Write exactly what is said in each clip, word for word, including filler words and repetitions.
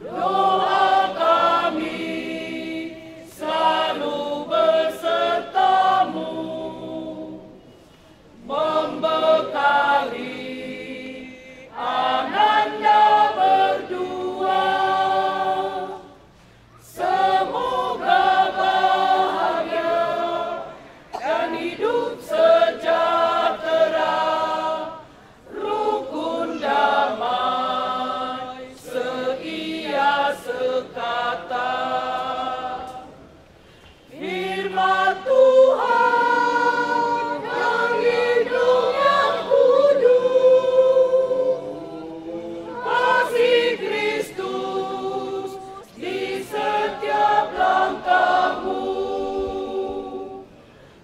Doa kami selalu bersertamu, membekali ananda berdua. Semoga bahagia dan hidup sejahtera, rukun damai, seia sekata. Firman Tuhan yang hidup, yang kudus, kasih Kristus di setiap langkahmu.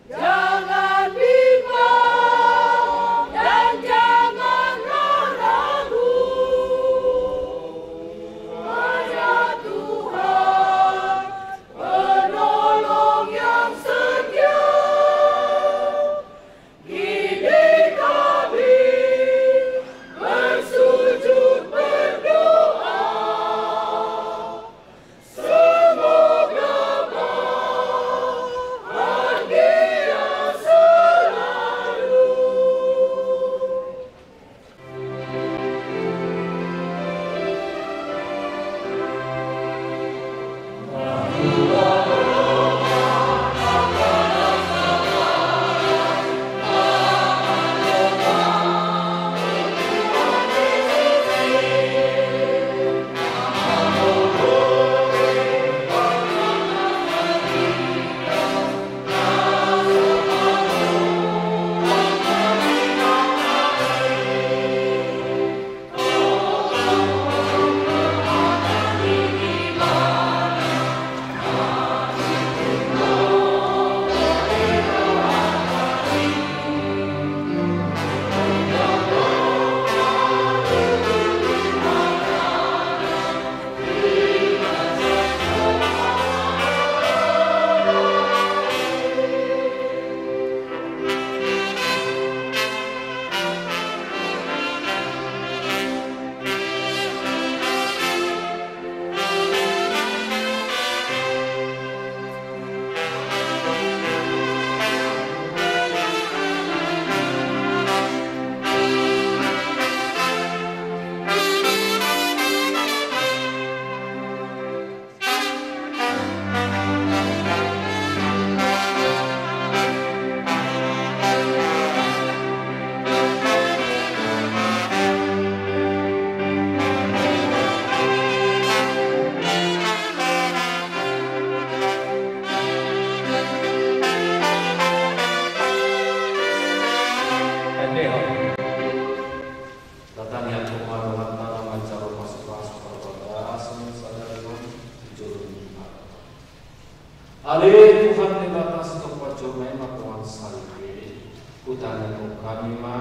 Jangan bimbang dan janganlah ragu. Hanya Tuhan, penolong yang setia. Kini kami bersujud berdoa. Semoga bahagia selalu. Ende ho. Tangiangkon ma Tuhanta, manjalo pasupasu parbagason sadari on di jolo ni Tuhanta. Ale Tuhan Debata sitompa jolma i ma Tuhan sahali be, hutangiangkon hami ma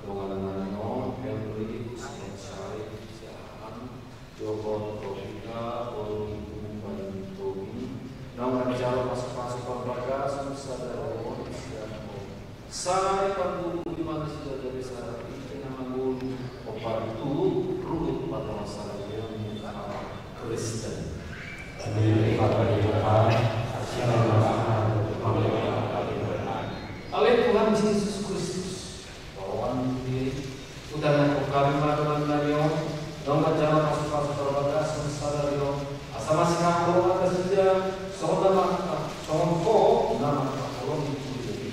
dongan nami on Henry Hussein Syarif Jahan, dohot Rofika boru ni Umban Tobing, naung manjalo pasupasu parbagason sadari on sian ho. Sai pangguruhon ma nasida gabe sada i na mangolu, hombar tu ruhut panorang sadari on ni agama Kristen. Amin. Ale Tuhan Jesus Kristus, Tuhan di huria i, hutangiangkon hami ma dongan nami on, naung manjalo pasupasu parbagason sadari on, asa masihaholongan nasida songon na mangka, songon Ho na mangkaholongi huria i.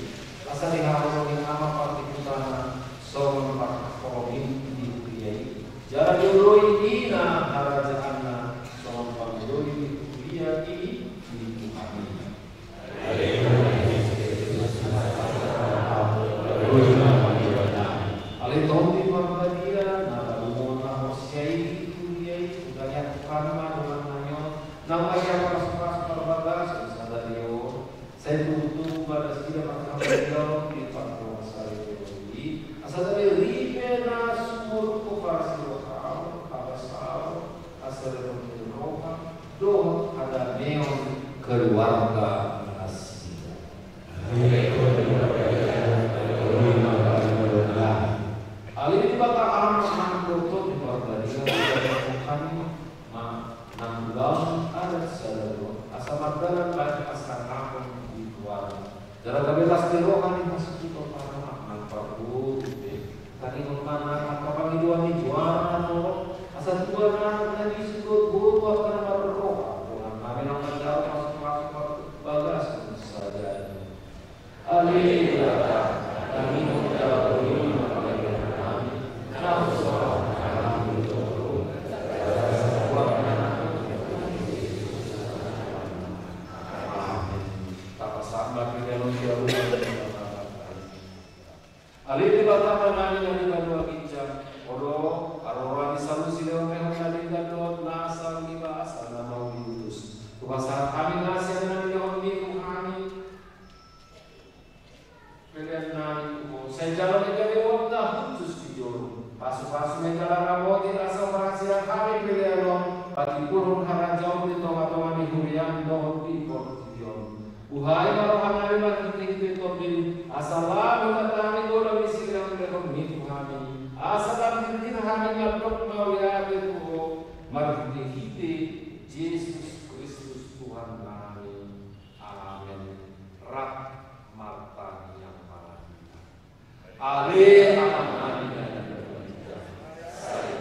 Asa dihaholongi Ama partingkutana songon pangkaholongim di huria i, jala dioloi Ina harajaanna songon pangoloi ni huria i di Tuhan i. Ale Tondi Parbadia, na palumohon na porsea i di huria i, hutangiangkon hami ma dongan nami on, naung manjalo pasupasu parbagason sadari on, sai tubu-tubu ma nasida marhaporseaon di panorang sadari on i, asa gabe ripe na sumurung parasirohaon, habasaon, Lam adat sadari on, asa mardalan bahen hasangapon di goarna. Jala gabe las ni roha ni hasuhuton panorang nang parboru be. Tangihon ma nang angka pangidoan ni goarna torop, asa tubuan anak na disi dohot boru angka na marroha, dongan nami na manjalo pasupasu bagasan sadari on. Ale Debata, tangihon jala botima panghirimon nami, na husorang nami tu Ho. Amen. Tapasahat ma pelean on di adopan ni Debata. Ale Debata Amanami na di banua ginjang, Ho do haroroan ni salusilehon lehon na denggan dohot na sangap ni basa na mauli utus. Hupasahat hami ma sian na nilehonMi tu hami pelean nami tu Ho, sai jalo ma i gabe uap na hushus di jolom. Pasupasu ma i jala ramoti asa marhaseang hami pelean on patimbulhon harajaonMu di tongatonga ni huriaM dohot di portibi on. Buhai ma roha nami marhitehite TondiM, asa laho manat hami godang ni silehonlehonMi tu hami, asa tarhirhir hami mandok mauliate tu Ho marhitehite Jesus Kristus Tuhan nami. Amen. Rap martangiang ma hita. Ale Amanami na di banua ginjang, sai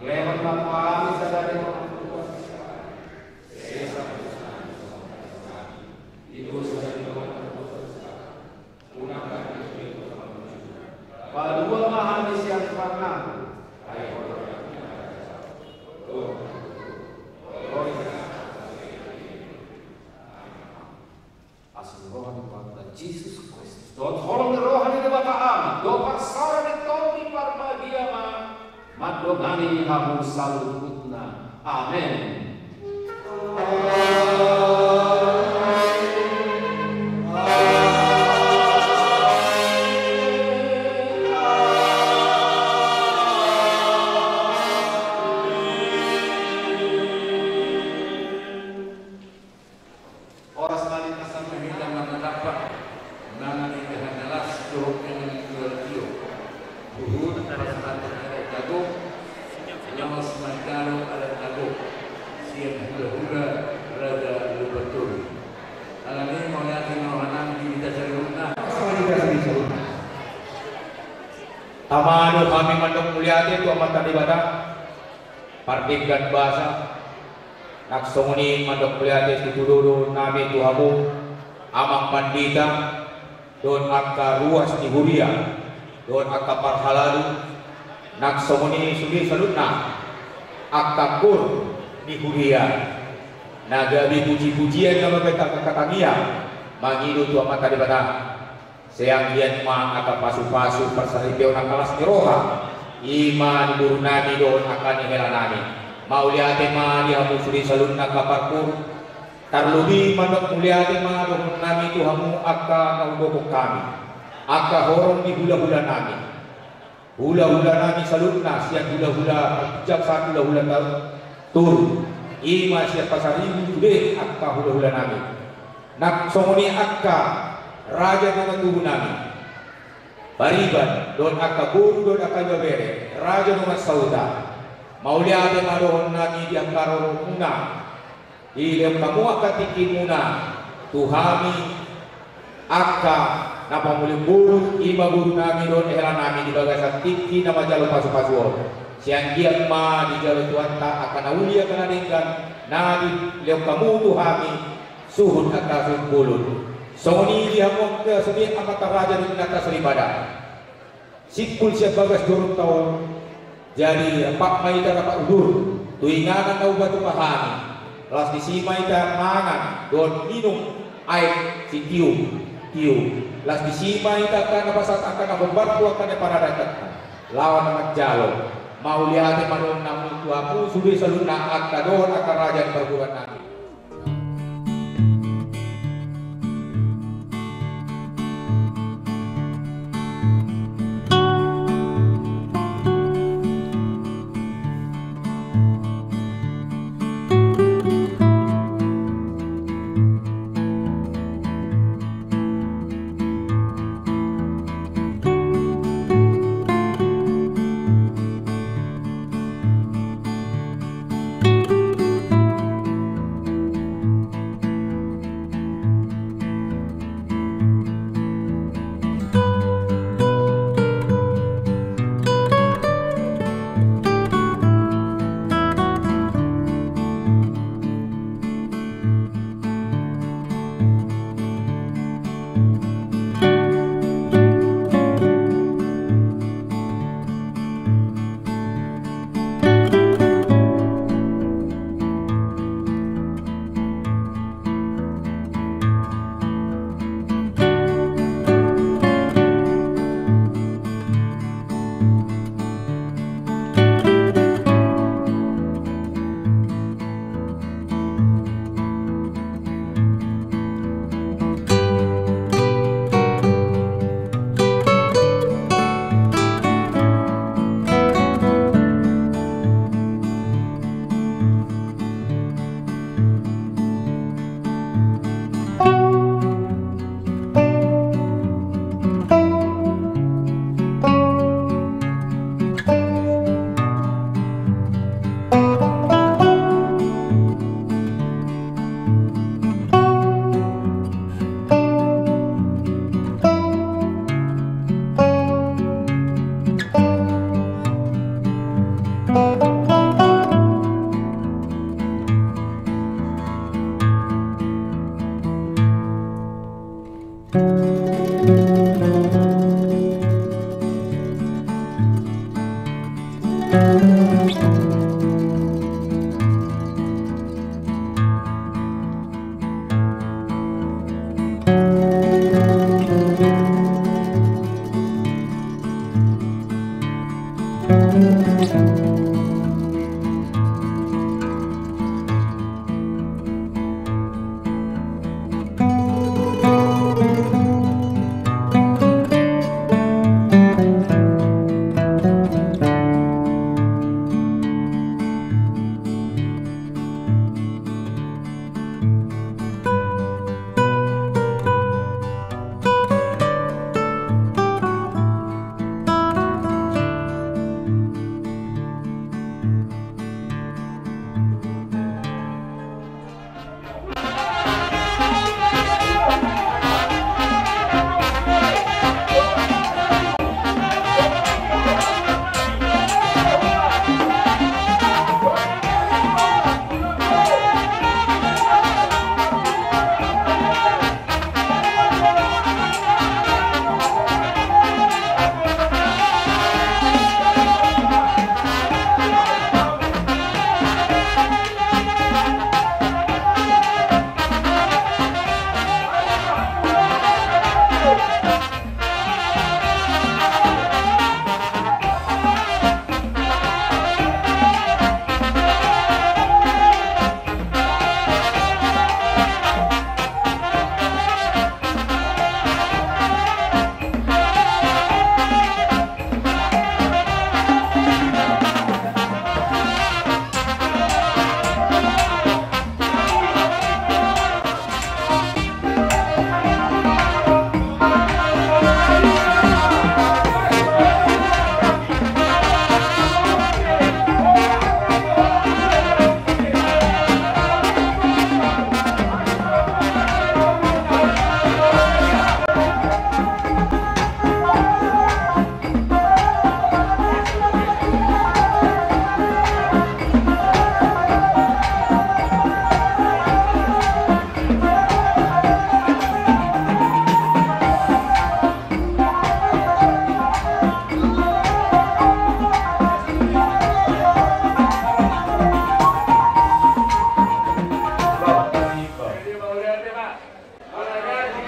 lehon ma tu hami sadari on hangoluan nami, sesa ma dosa nami songon na sesa nami di dosa ni dongan na mardosa tu hami. Unang hami togihon tu pangunjunan. Palua ma hami sian pangago. Ai Ho do harajaon, dohot hamuliaon. Asi ni roha ni Tuhanta Jesus Kristus, dohot holong ni roha ni Debata Ama, dohot parsaoran ni Tondi Parbadia ma mandongani hamu saluhutna. Amen. Horas ma di pasahat hita marnatampak, manang di hita na las dohot inang tuan tio. Huhut pasahat hita adat na gok, laos manjalo adat na gok sian hulahula Raja Lumban Toru. Alani i mauliate ma roha nami di hita saluhutna. Tama do hami mandok mauliate tu Amanta Debata. Pardenggan basa, nang songon i mandok mauliate tu tudodo nami tu hamu, amang pandita, dohot angka ruas ni huria, dohot angka parhalado, nang songon i sude saluhutna angka gor ni huria, na gabe pujipujian na mambahen angka tangiang mangido tu Amanta Debata. Sai anggiat ma angka pasupasu parsaripeon angka las ni roha, i ma di boru nami dohot angka ni hela nami. Mauliate ma di hamu sude saluhutna angka parboru. Tarlobi mandok mauliate ma dohonon nami tu hamu angka na hudokhon hami, angka horong ni hulahula nami. Hulahula nami saluhutna, sian hulahula Parpinjak sahat hulahula Toru, i ma sian Pasaribu sude angka hulahula nami. Nang songon i angka raja dongan tubu nami, Pariban, dohot angka boru dohot angka ibebere, raja dongan sahuta. Mauliate ma dohonon nami di angka roromuna. Dilehon hamu angka tingkimuna tu hami angka na pamulion boru, i ma boru nami dohot hela nami di bagasan tingki na manjalo pasupasu on. Sai anggiat ma dijalo Tuhanta angka na uli angka na denggan na dilehon hamu tu hami suhut angka suhut bolon. Songon i di hamu angka sude amanta raja dohot inanta soripada. Simpul sian bagas joro taon. Jadi rap ma hita rap udur tu inganan na huba tu hami. Laos disi ma hita mangan dohot minum aek sitium tium. Laos disi ma hita angka na pasahat angka na hombar tu angka na paradatanna laho na manjalo. Mauliate ma dohonon nami tu hamu sude saluhutna angka dohot angka raja ni parguruan nami.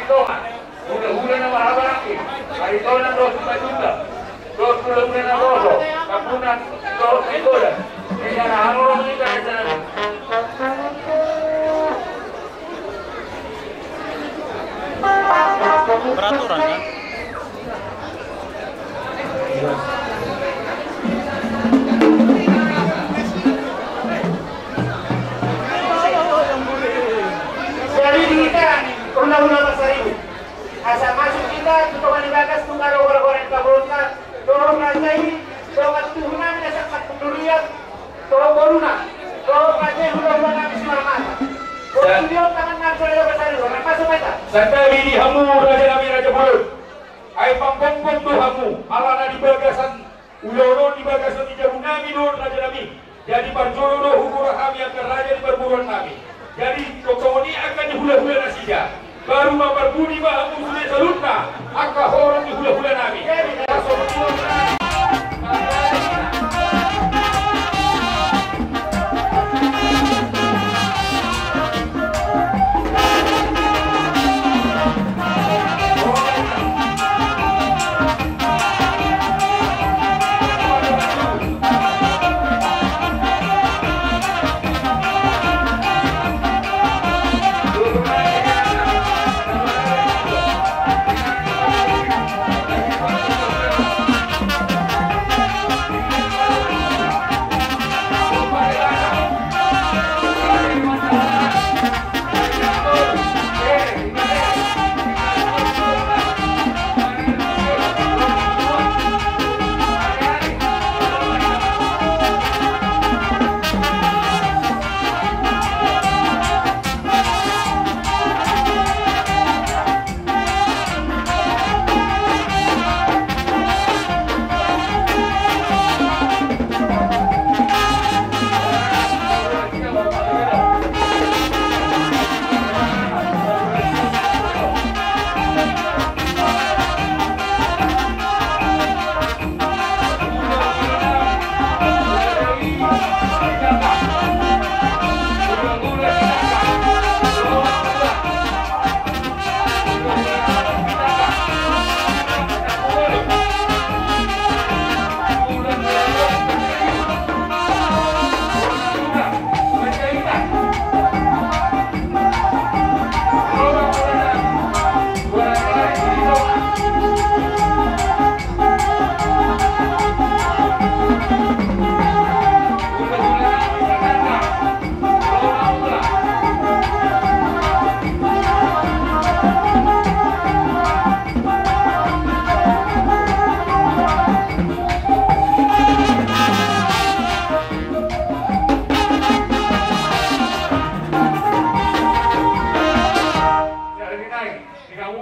Hulahula na marhahamaranggi, Aritonang dohot Simanjuntak, dohot hulahula na poso, Tambunan dohot Nainggolan. Di sana hamu di sana. Peraturan, kan? Jadi di hita hulahula Pasaribu, asa masuk hita tu tonga ni bagas, tu haro hora-hora ni pabolonta, dohot raja i, dohot tu huna ni na sangkap durian, dohot boruna, dohot raja i, hulahula nami Simarmata. Sa- Boru Tudion, tangan nami Raja Pasaribu, na masuk ma hita. Santabi di hamu raja nami, raja bolon. Ai panggonggong do hamu, alana di bagasan ulaon on, di bagasan ni jabu nami do on, raja nami. Jadi parjolo do hugora hami angka raja di parboruon nami. Jadi tongtong i angka ni hulahula nasida. Baru ma parbuni ma hamu sude saluhutna angka horong ni hulahula nami.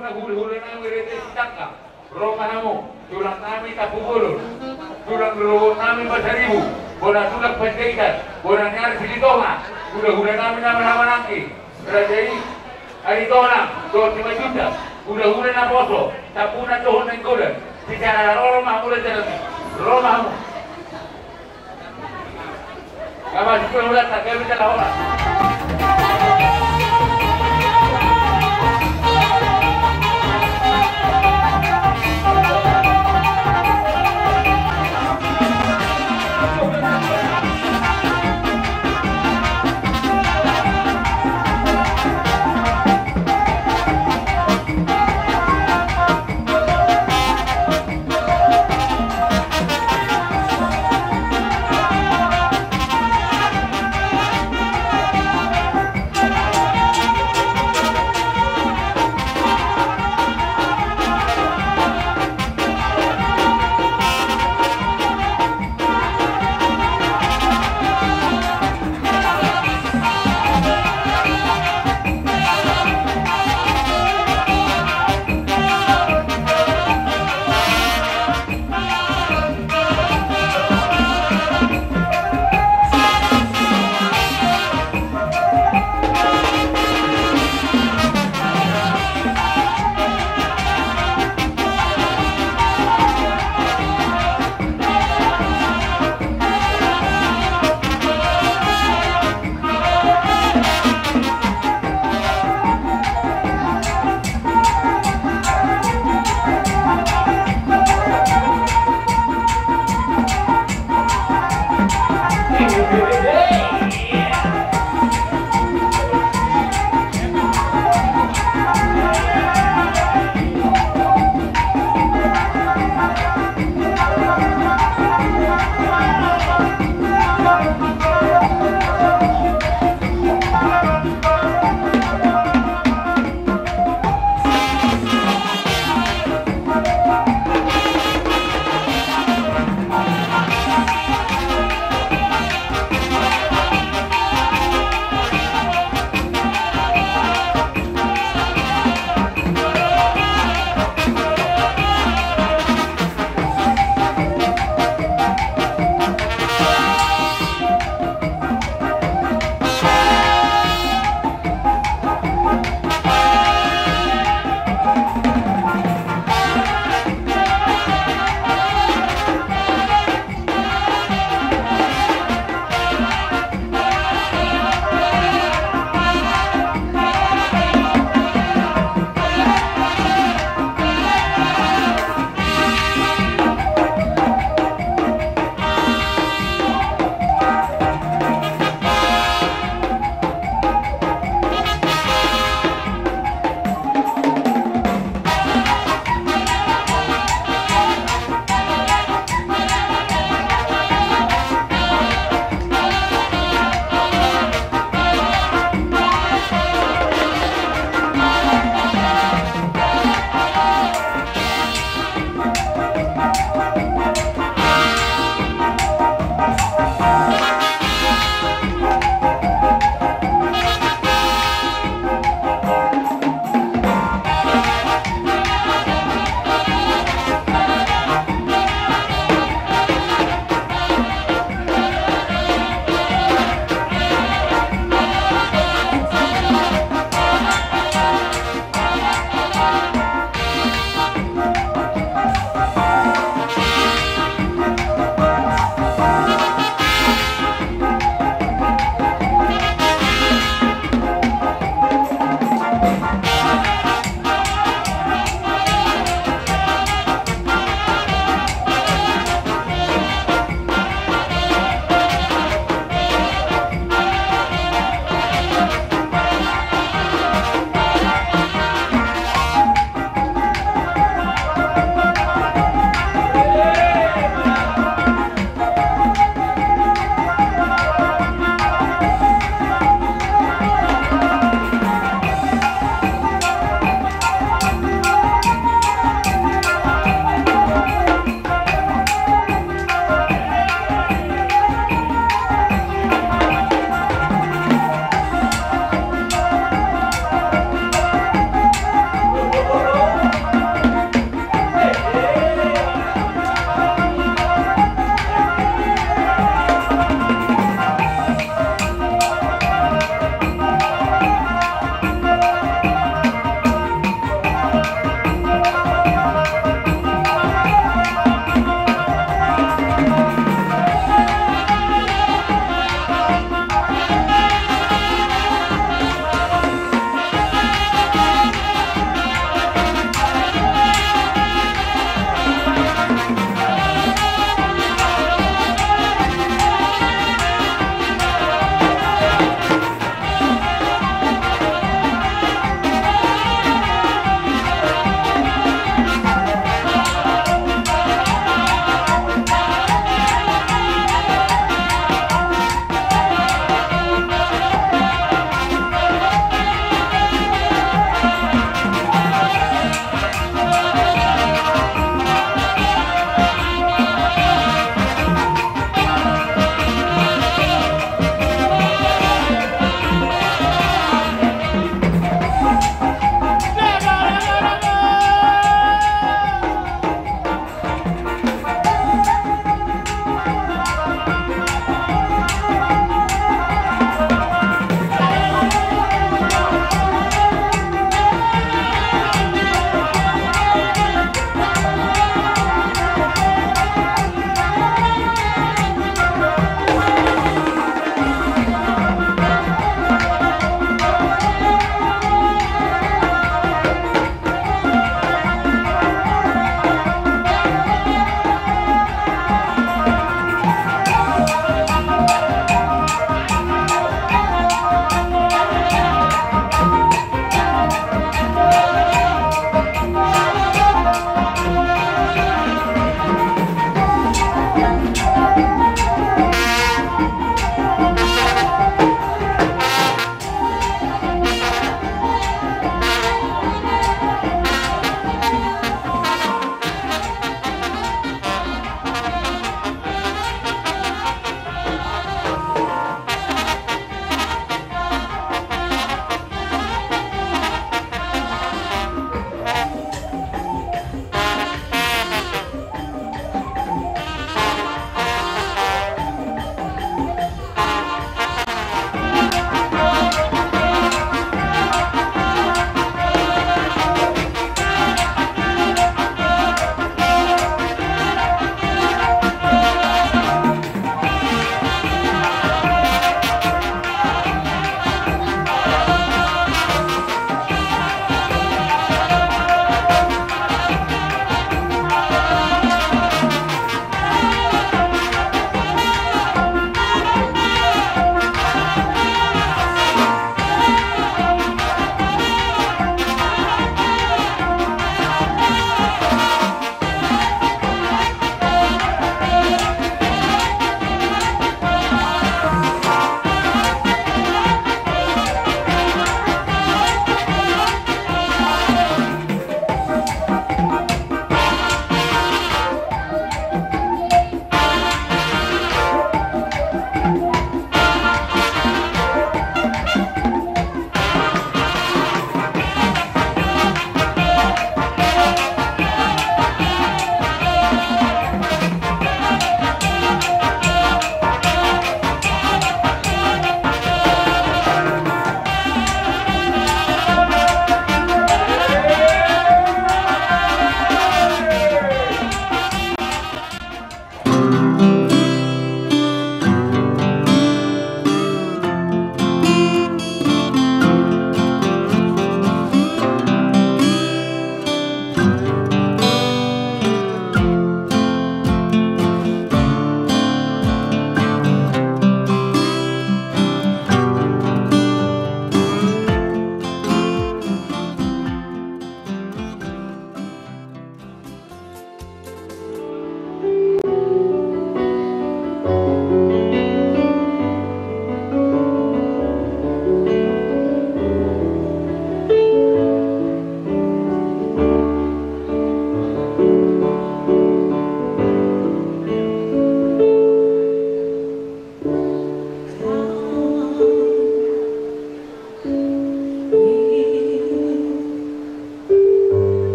Hulahula nami Raja Sitanggang, ro ma hamu. Tulang nami Tampubolon, tulang rorobot nami Pasaribu, bona tulang Panjaitan, bona ni ari Silitonga. Hulahula nami na marhaha manangki, Raja i Aritonang dohot Simanjuntak, hulahula naposo Tampunan dohot Nainggolan. Secara ro ma hamu, ro ma hamu, ro ma hamu.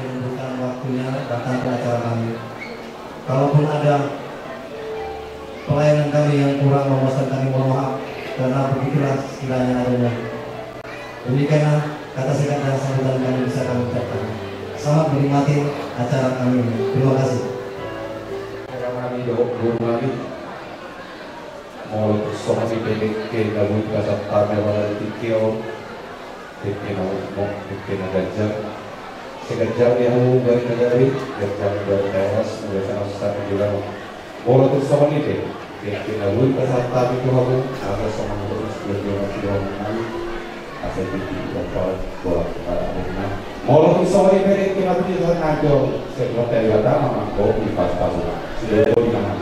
Menyempurnakan waktunya datang ke acara kami. Kalaupun ada pelayanan kami yang kurang memuaskan, kami mohon maaf, karena begitulah kiranya adanya. Demikianlah kata singkat dan sambutan kami bisa kami ucapkan. Selamat menikmati acara kami ini. Terima kasih. Acara kami, dohot boru nami. Molo tung songon i pe dengke na boi pasahat hami apala di tingki on, dengke na umok, dengke na ganjang. Sai ganjang di hamu baen na gabe, ganjang baen na horas, na biasa na sahat di joloan on. Molo tung songon i pe dengke na boi pasahat hami tu hamu, asa songon i pe dengke na boi pasahat hami. Asa i pe dengke na boi pasahat hami. Molo tung songon i pe dengke na boi pasahat hami, sai Tuhanta Debata ma manggohi pasupasu. Sude do di mana.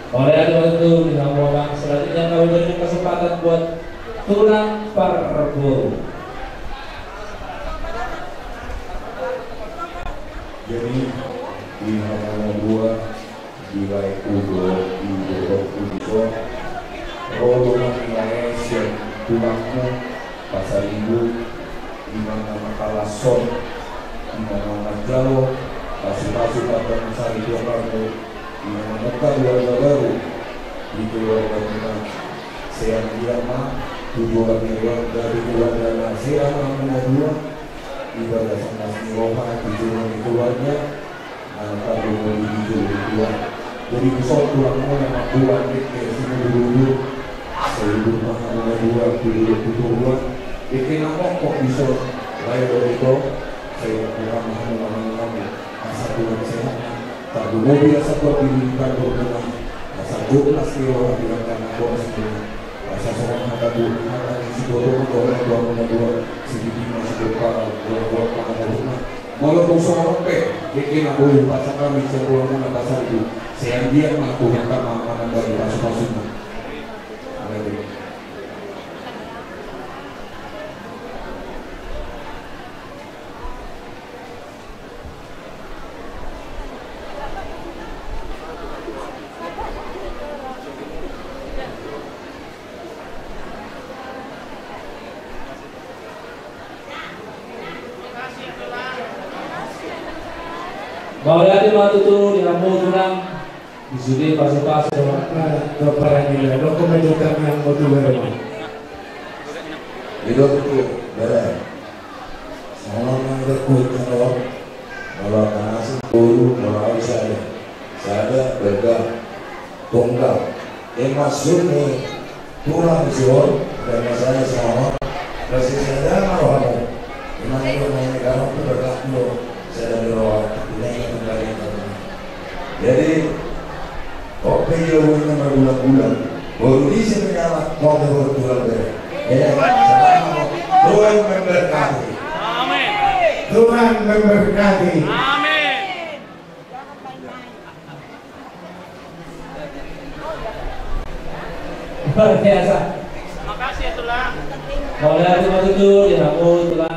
Mauliate ma tutu di hamu, Amang. Selanjutnya kami beri kesempatan buat tulang parboru. Jadi, di hamu na dua, di laeku dohot di boru, di son, ro do nang lae sian tulangmu, Pasaribu, di na mangalashon, di na manjalo pasupasu pardongan sari tu anak, di na mambuka keluarga baru di keluargamuna. Sai anggiat ma tu joloan ni roha, di keluarga na sehat ma hamu na dua, di bagasan las ni roha di joloan ni keluarga. Anak tarlumobi di jolo ni Tuhan. Jadi dison tulangmuna mamboan dengke sinudurudur. Sai udur ma hamu na dua tu dolok tu toruan. Dengke na mokok dison, lae dohot ito. Sai udur ma hamu na mangalashon. Asa Tuhan sehat ma. Tarlumobi asa Tuhan dililitkan umurmuna. Asa gok las ni roha di angka na boas muna. Asa songon hata Tuhan, hata ni si Guru, dohot ni Tuhan muna dua. Sipitik ma si Guru, para, buat, buat, para, buat, buat. Molo tung songon on pe dengke na boi pasahat hami sian rohamuna, Pasaribu, sai anggiat ma Tuhanta ma manambai pasupasuna. Amen. Mauliate ma tutu di hamu tulang di sude pasupasu. Nah, dohot paranggi lae, dohot komedo kami yang mau tu bere. Itu tutu, bere. Songon na nidokku, molo angka na asing boru, molo au sada, sada, berga, tunggal. Ima maksud ni tulang dison, dan masalah songon on, pasti sada ma rohamu. Ima na nidok na ini, karena tu berga tu sada ni roha, tu na ini kembali. Jadi, oke, ya, umurnya berbulan-bulan. Baru di sini anak, mau berbulan-bulan. Ya, selama Tuhan memberkati. Amin. Tuhan memberkati. Amin. Luar biasa. Makasih ya, Tulang. Mauliate ma tutu di hamu, Tulang.